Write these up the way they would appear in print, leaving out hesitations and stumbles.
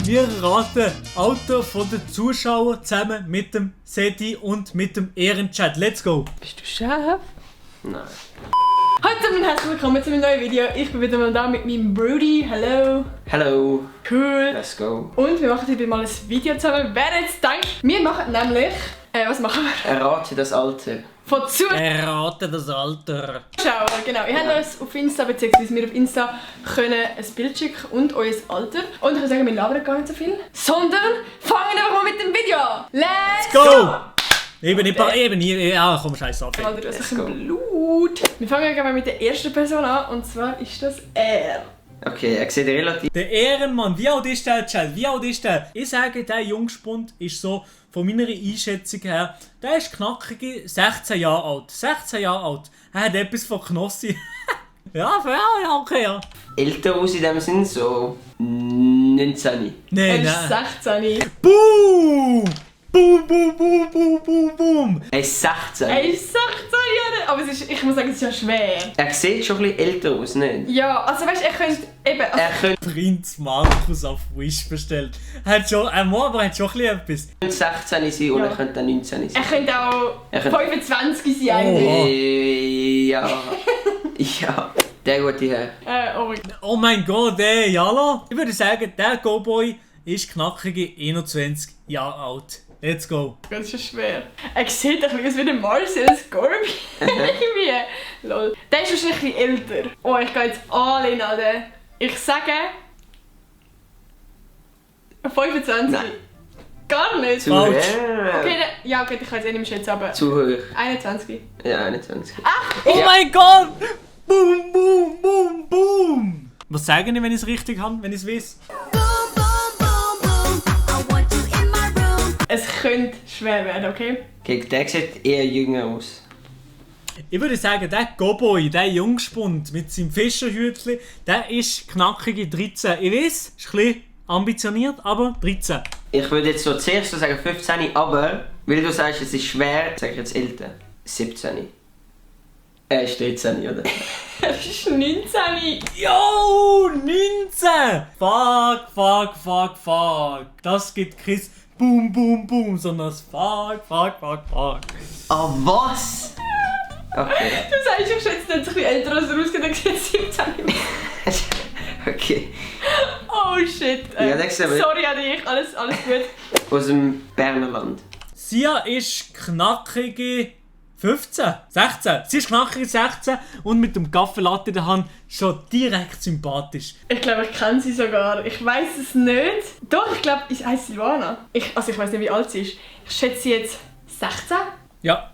Wir raten Alter von den Zuschauern zusammen mit dem Seti und mit dem Ehrenchat. Let's go! Bist du Chef? Nein. Hallo zusammen und herzlich willkommen zu einem neuen Video. Ich bin wieder mal da mit meinem Brody. Hallo. Hello. Cool. Let's go. Und wir machen heute mal ein Video zusammen. Wer jetzt denkt, wir machen nämlich... was machen wir? Errate das Alter. Von Zuschauern. Errate das Alter. Genau. Ihr habt uns auf Insta bzw. wir auf Insta können ein Bild schicken und euer Alter. Und ich würde sagen, wir labern gar nicht so viel. Sondern fangen wir einfach mal mit dem Video an. Let's Go! Eben hier. Ja, komm, scheiß auf. Alter, das ist ein Blut. Wir fangen gleich mal mit der ersten Person an und zwar ist das er. Okay, er sieht relativ... Der Ehrenmann, wie alt ist der, Chat? Wie alt ist der? Ich sage, der Jungspund ist so, von meiner Einschätzung her, der ist knackige 16 Jahre alt. 16 Jahre alt. Er hat etwas von Knossi. ja, okay, ja. Älter aus in dem Sinn, so... 19. Er Nein, ist 16. Boom! Boom! Er ist 16. Er ist 16 Jahre, aber ich muss sagen, es ist ja schwer. Er sieht schon ein bisschen älter aus, nicht? Ja, also weißt du, er könnte eben... Also, Er könnte Prinz Markus auf Wish bestellt. Er hat schon, aber er hat schon ein bisschen etwas. 16 sein und Ja. er könnte 19 sein. er könnte auch Er könnte- 25 sein. Oh. Ja. Ja. Der gute Herr. Oh mein Gott. Oh mein Gott, ey, Jalla. Ich würde sagen, der Go-Boy ist knackige 21 Jahre alt. Let's go. Das ist schon schwer. Er sieht ein bisschen aus wie der Marcel Scorpion. Irgendwie. Lol. Der ist wahrscheinlich ein bisschen älter. Oh, ich gehe jetzt all in, Alter. Ich sage... 25. Nein. Gar nicht. Zu Falsch. Okay, ja gut, ich kann jetzt eh nicht mehr schätzen, aber... Zu hoch. 21. Ja, 21. Oh mein Gott! Boom! Was sagen die, wenn ich es richtig habe, wenn ich es weiß? Es könnte schwer werden, okay? Okay, der sieht eher jünger aus. Ich würde sagen, der Go-Boy, der Jungspund mit seinem Fischerhütchen, der ist knackige 13. Ich weiß, ist ein bisschen ambitioniert, aber 13. Ich würde jetzt so zuerst so sagen 15, aber weil du sagst, es ist schwer, sage ich jetzt älter. 17. Er ist 13, oder? Er ist 19. Yo, 19! Fuck. Das gibt kein Boom, sondern das Fuck. Ah, was? Okay. Du sagst, ich schätze nicht ein bisschen älter als er ausgeht, dann sieht 17. Okay. Oh shit. Ja, der sieht aber- Sorry an dich, alles gut. Aus dem Berner Land. Sia ist knackige 15, 16. Sie ist knackige 16 und mit dem Kaffeelatte in der Hand schon direkt sympathisch. Ich glaube, ich kenne sie sogar. Ich weiß es nicht. Doch, ich glaube, ich heiße Silvana. Ich weiß nicht, wie alt sie ist. Ich schätze sie jetzt 16. Ja.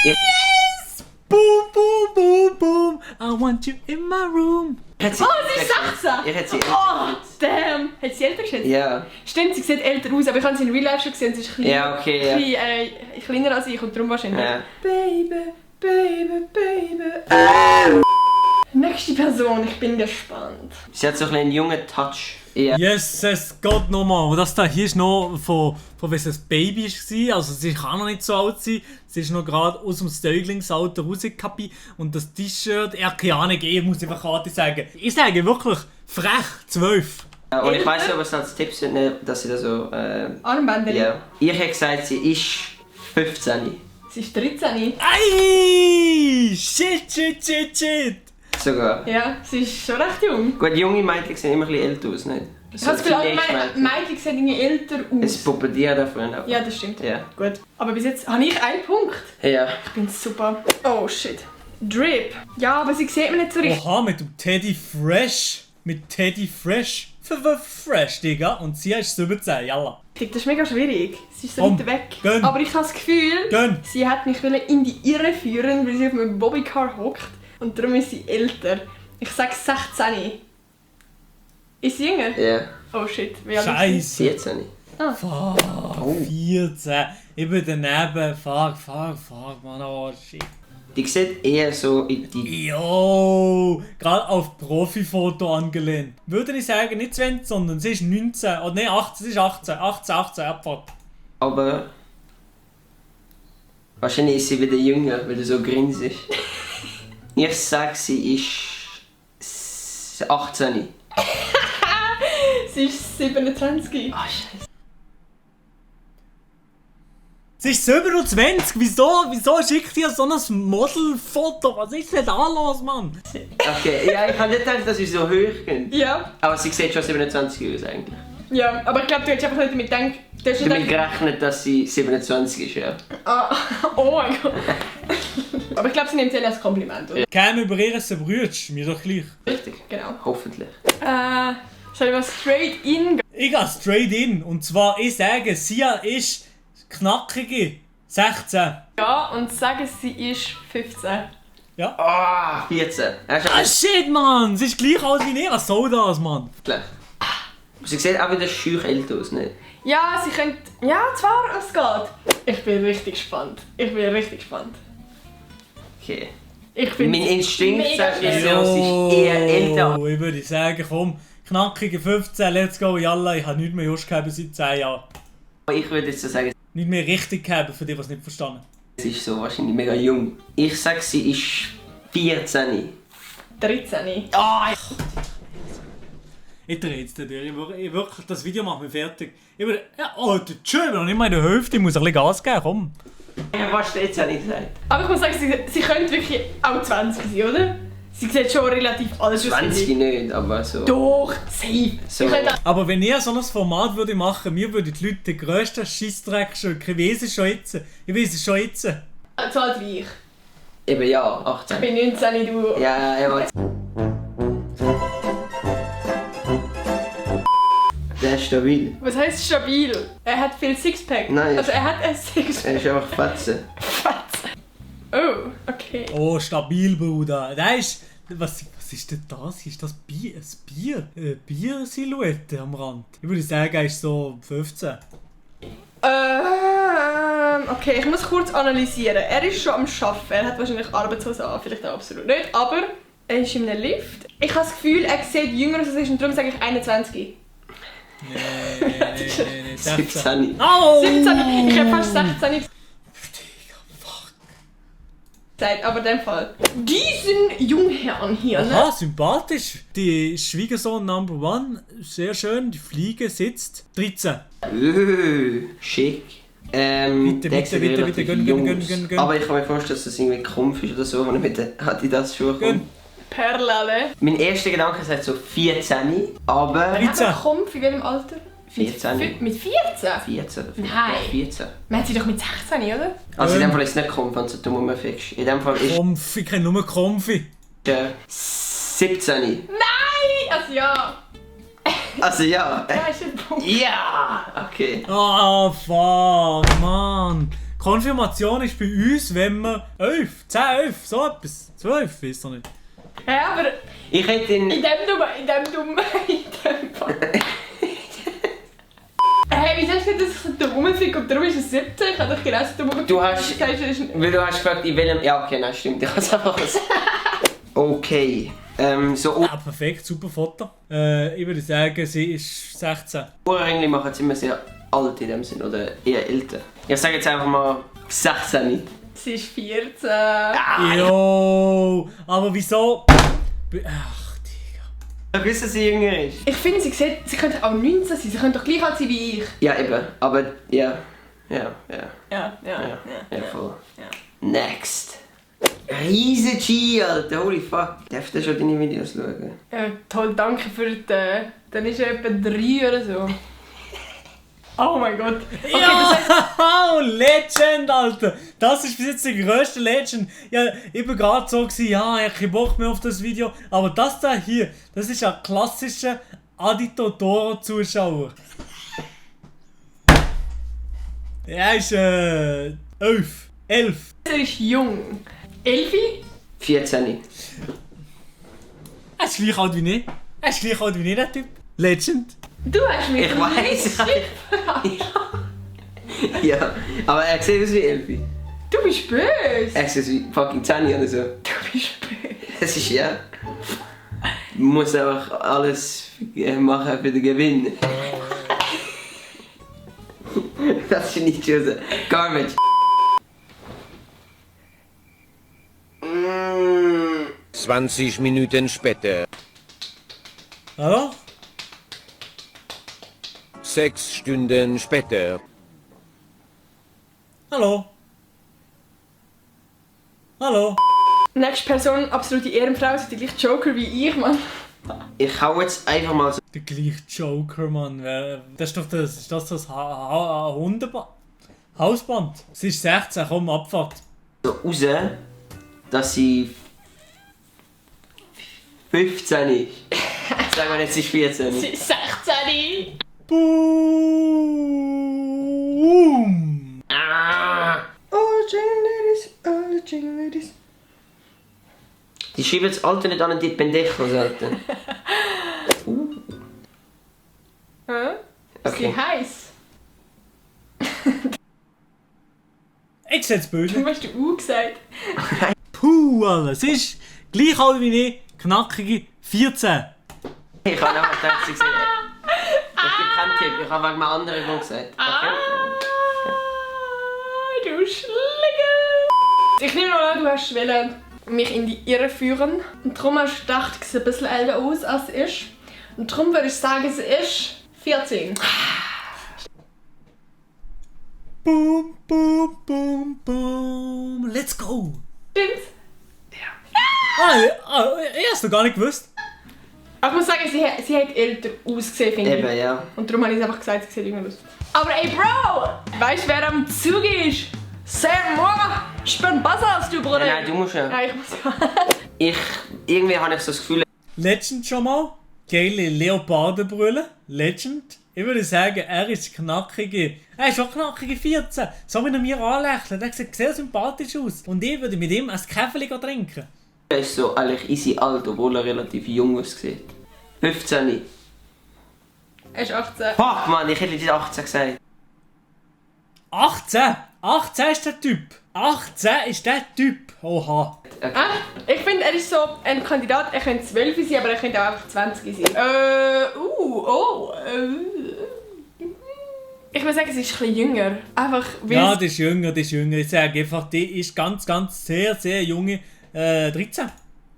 Ja. Yes! Boom! I want you in my room. Oh, sie ist 16! Ich hätte sie Oh, älter damn! Hat sie älter geschätzt? Ja. Stimmt, sie sieht älter aus, aber ich habe sie in Real Life schon gesehen. Sie ist ein bisschen, Ja, okay, ja. kleiner als ich und darum wahrscheinlich. Ja. Baby. Nächste Person, ich bin gespannt. Sie hat so ein bisschen einen jungen Touch. Ja. Jesus Gott nochmal. Das da hier ist noch von wenn es ein Baby war. Also sie kann noch nicht so alt sein. Sie ist noch gerade aus dem Säuglingsalter rausgekommen. Und das T-Shirt, keine Ahnung, ich muss einfach Karte sagen. Ich sage wirklich frech 12. Und ich weiss nicht, ob es als Tipp sind, dass sie da so... Armbänder. Ja. Ich hätte gesagt, sie ist 15. Sie ist 13. Ei! Shit! Sogar. Ja, sie ist schon recht jung. Gut, junge Mädchen sehen immer ein bisschen älter aus, nicht? Ich habe das Gefühl, alle Teenage-Mädchen. Mädchen sehen irgendwie älter Es aus. pubertiert davon auch. Ja, das stimmt. Ja. Gut. Aber bis jetzt habe ich einen Punkt. Ja. Ich bin super. Oh shit. Drip. Ja, aber sie sieht mir nicht so richtig. Oha, mit dem Teddy Fresh. Mit Teddy Fresh. Fresh, Digga. Und sie ist 17, jalla. Das ist mega schwierig. Sie ist so Komm, weit weg. gönn. Aber ich habe das Gefühl, Gönn. sie hat mich in die Irre führen, weil sie auf einem Bobbycar hockt. Und darum ist sie älter. Ich sage 16. Ist sie jünger? Ja. Oh shit. Wie alt ist sie? Scheiße. 14. Fuck, 14. Ich bin daneben. Fuck, man, oh shit. Die sieht eher so in die... Jo, gerade auf Profifoto angelehnt. Würde ich sagen, nicht 20, sondern sie ist 19. Oder nein, 18, sie ist 18. 18, Abfahrt. Aber... Wahrscheinlich ist sie wieder jünger, weil du so grinsst. Ich sag, sie ist... 18. Sie ist 27. Ah, scheiße. Sie ist 27, wieso schickt ihr so ein Modelfoto? Was ist denn da los, Mann? Okay, ja, ich habe nicht gedacht, dass sie so hoch gehen. Ja, Aber sie sieht schon 27 aus eigentlich. ja. Aber ich glaube, du hättest einfach nicht damit gedacht... Du hast nicht Damit gedacht... gerechnet, dass sie 27 ist, ja. Ah, oh mein Gott. Aber ich glaube, sie nimmt es als Kompliment, oder? Käme über ihre Brütsch, mir doch gleich. Richtig, genau. Hoffentlich. Soll ich mal straight in... Ich gehe straight in. Und zwar, ich sage, Sia ist knackige 16. Ja, und sagen, sie ist 15. Ah, 14. Ja, schon Ah shit, Mann! Sie ist gleich alt wie ihr. Was soll das, Mann? gleich. Sie sieht auch wieder schüch älter aus, nicht? Ja, sie könnte... Ja, zwar, es geht. Ich bin richtig gespannt. Okay. Ich bin Mein Instinkt mega sagt mir schnell. so, sie ist eher älter. Ich würde sagen, komm, knackige 15, let's go, yalla. Ich habe nichts mehr Just gehabt seit 10 Jahren. Ich würde jetzt so sagen, Nicht mehr richtig gehabt, für die, die es nicht verstanden. sie ist so wahrscheinlich mega jung. Ich sage, sie ist 14. 13. Ich drehe jetzt durch. Ich wirklich, das Video macht mich fertig. Ich würde... Ja, oh, tschüss, ich bin noch nicht mal in der Hälfte. Ich muss ein bisschen Gas geben, komm. Ich habe fast 13 gesagt. Aber ich muss sagen, sie könnte wirklich auch 20 sein, oder? Sie sieht schon relativ alt aus. 20 nicht, aber so. Doch, safe. So. Sie könnte Aber wenn ihr so ein Format würde machen, mir würden die Leute den grössten Scheissdreck schütten. Ich weiß es schon jetzt. auch so alt wie ich. Eben ja, Ich 18. bin 19, du... Ja, er war. Der ist stabil. Was heisst stabil? Er hat viel Sixpack. Nein. Also er hat ein Sixpack. Er ist einfach Fetzen. Oh, okay. Oh, stabil, Bruder. Der ist... Was ist denn das? Ist das Bier? Ein Bier? Eine Biersilhouette am Rand? Ich würde sagen, er ist so 15. Okay, ich muss kurz analysieren. Er ist schon am Arbeiten. Er hat wahrscheinlich Arbeitshose an, vielleicht auch absolut nicht. Aber er ist in einem Lift. Ich habe das Gefühl, er sieht jünger aus als ich und darum sage ich 21. Nee, 16. 17. Au! 17, ich habe fast 16 gesagt, aber in dem Fall. Diesen Jungherrn hier, ne? Aha, sympathisch. Die Schwiegersohn Number One, sehr schön. Die Fliege sitzt 13. Schick. Bitte, der bitte, sieht bitte, relativ bitte, gönn, jung gönn, aus. gönn, gönn. Aber ich kann mir vorstellen, dass das irgendwie Krumpf ist oder so, wenn er mit den Adidas-Schuhen Gönn. kommt. Perlale. Mein erster Gedanke sagt so 14, aber... Hat 13. er Kampf in welchem Alter? 14. Mit 14? 14 oder 14. Nein. 14. Man hat sie doch mit 16, oder? Also in dem Fall ist es nicht Krumpf, wenn du so dumm rumfickst. In dem Fall ist Konfi, ich kenne nur Konfi. es 17. Nein! Also ja. Also ja. Da ist ein Punkt. Ja! Okay. Ah, fuck, Mann. Konfirmation ist bei uns, wenn wir 11, 10, 11, so etwas. 12, wisst ihr nicht. Ja, aber Ich hätte ihn... in dem Fall. Hey, wieso hast du gesagt, dass ich so dumm rumfliege und darum ist es 17? Ich habe doch genau so dumm rumgeflickt. Du hast- gesagt, es ist... Weil du hast gefragt, in welchem... Ja, okay, nein, stimmt. Ich habe es einfach gesagt. Okay. So Ah, perfekt, super Foto. Ich würde sagen, sie ist 16. Ohrringe machen es immer sehr alt in dem Sinn, oder eher älter. Ich sage jetzt einfach mal 16. Sie ist 14. Jo, aber wieso? Ach, Digga. Ich wüsste, dass sie jünger ist. Ich finde, sie könnte auch 19 sein. Sie könnte doch gleich alt sein wie ich. Ja, eben. Aber ja. Ja, voll. Ja. Next. Riese G, Alter. Holy fuck. Darfst du schon deine Videos schauen? Ja, toll, danke für den. Dann ist er etwa 3 oder so. Oh mein Gott. Okay, das heißt, Ja, Legend, Alter. Das ist bis jetzt der grösste Legend. Ja, ich war gerade so, ja, ich habe keinen Bock mehr auf das Video. Aber das da hier, das ist ein klassischer Adito Toro-Zuschauer. Er ist 11. 11. er ist jung. 11? 14. Er ist gleich alt wie ich. Der Typ. Legend. Du hast mich Ich weiß. Ja, aber er sieht aus wie 11. Du bist böse. Er sieht aus wie fucking 10 oder so. Du bist böse. Das ist ja... Man muss einfach alles machen für den Gewinn. Das ist nicht so. Garbage. 20 Minuten später. Hallo? 6 Stunden später. Hallo. Hallo. Nächste Person, absolute Ehrenfrau, ist die gleiche Joker wie ich, Mann. Ich hau jetzt einfach mal so Der gleiche Joker, Mann. Das ist doch das Hundeband? Hausband. Sie ist 16, komm, Abfahrt. raus, dass sie 15 ist. Sagen wir jetzt, sie ist 14. Sie ist 16. Boom. Oh, Jingle Ladies. Die schreiben das Alter nicht an die Pendejos, Alter. Hä? Ist sie Okay. heiß? Ich seh's böse. Du hast du gesagt. Puh, Alter. Sie ist gleich alt wie ich, knackige 14. Ich habe einfach gedacht, sie gesehen. Ich bin kein Tipp, ich habe wegen einem anderen Grund gesagt. Okay? Du Schlinge! Ich nehme noch an, du hast wollen mich in die Irre führen. Und darum hast du gedacht, sie sieht ein bisschen älter aus, als sie ist. Und darum würde ich sagen, sie ist 14. Boom, boom, boom, boom. Let's go. Stimmt's? Ich hab's doch gar nicht gewusst. Aber ich muss sagen, sie hat älter ausgesehen, finde ich. Eben, ja. Und darum habe ich einfach gesagt, sie sieht jünger aus. Aber ey, Bro! Weißt du, wer am Zug ist? C'est moi! Ich bin besser als du, Bruder! Nein, du musst ja. Ja, ich muss ja. Irgendwie habe ich so das Gefühl, Legend schon mal. Geile Leopardenbrille. Legend. Ich würde sagen, er ist knackige. Er ist auch knackige 14. So wie er mir anlächelt. Er sieht sehr sympathisch aus. Und ich würde mit ihm ein Käferli trinken. er ist so eigentlich easy alt, obwohl er relativ jung aussieht. 15. Er ist 18. Fuck, Mann, ich hätte nicht 18 gesagt. 18! 18 ist der Typ! 18 ist der Typ! Oha! Okay. Ich finde, er ist so ein Kandidat, er könnte 12 sein, aber er könnte auch einfach 20 sein. Ich würde sagen, sie ist ein bisschen jünger. Einfach, weil Ja, die ist jünger, die ist jünger. Ich sage einfach, die ist ganz, sehr, sehr junge 13.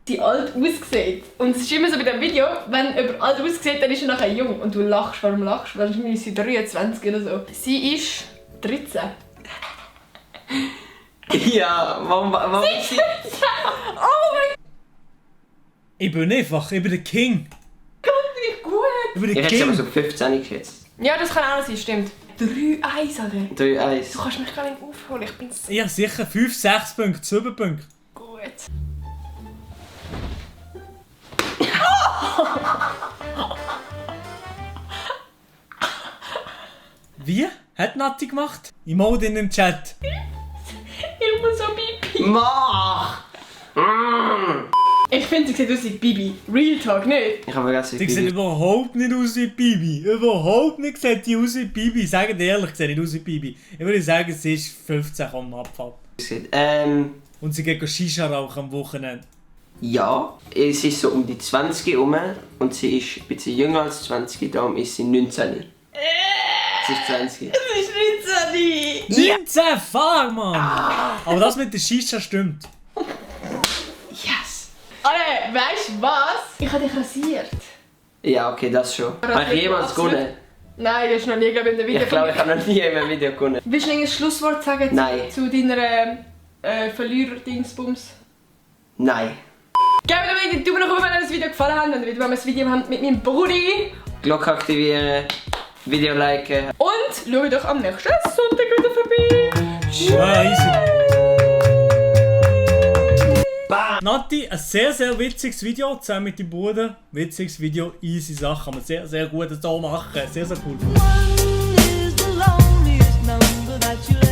sie alt aussieht. Und es ist immer so bei dem Video, wenn jemand alt aussieht, dann ist er nachher jung. Und du lachst, warum lachst du? Wahrscheinlich ist sie 23 oder so. Sie ist 13. Ja, warum ist sie... Oh mein Ich bin der King. Gott, wie gut! Ich bin Ich der hätte aber King. so 15 geschätzt. Ja, das kann auch sein, stimmt. 3-1, Alter. 3-1. Du kannst mich gar nicht aufholen, ich bin so Ja, sicher 5, 6 Punkte, 7 Punkte. gut. Wie? Hat Nati gemacht? Ich mode in den Chat. Ich muss so Bibi. Mach! Ich finde, sie sieht aus wie Bibi. Real Talk, nicht? Ich habe vergessen, Die wie sieht viel. überhaupt nicht aus wie Bibi. Überhaupt nicht sieht die aus wie Bibi. Sagen dir ehrlich, sieht nicht aus wie Bibi. Ich würde sagen, sie ist 15 am Abfall. Und sie geht Shisha rauchen am Wochenende. Ja, es ist so um die 20 herum und sie ist ein bisschen jünger als 20, darum ist sie 19. Sie ist 20. Sie ist nicht so 19, fahr, Mann! Aber das mit der Shisha stimmt. Yes! Alter, weißt du was? Ich habe dich rasiert. Ja, okay, das schon. Habe ich jemals gewonnen? Nein, das ist noch nie, glaube ich, in der Video. Ich glaube, ich habe noch nie in einem Video gewonnen. Willst du ein Schlusswort sagen Nein. zu deiner Verlierer-Dingsbums? Nein. Gebt mir den Daumen nach oben, wenn euch das Video gefallen hat. Und wenn wir ein Video haben mit meinem Brudi. Glocke aktivieren, Video liken. Und schaut doch am nächsten Sonntag wieder vorbei. Ja, easy. Nati, ein sehr, sehr witziges Video, zusammen mit deinem Bruder. Witziges Video, easy Sache, kann man sehr, sehr gut so machen. Sehr, sehr cool. One is the loneliest number that you'll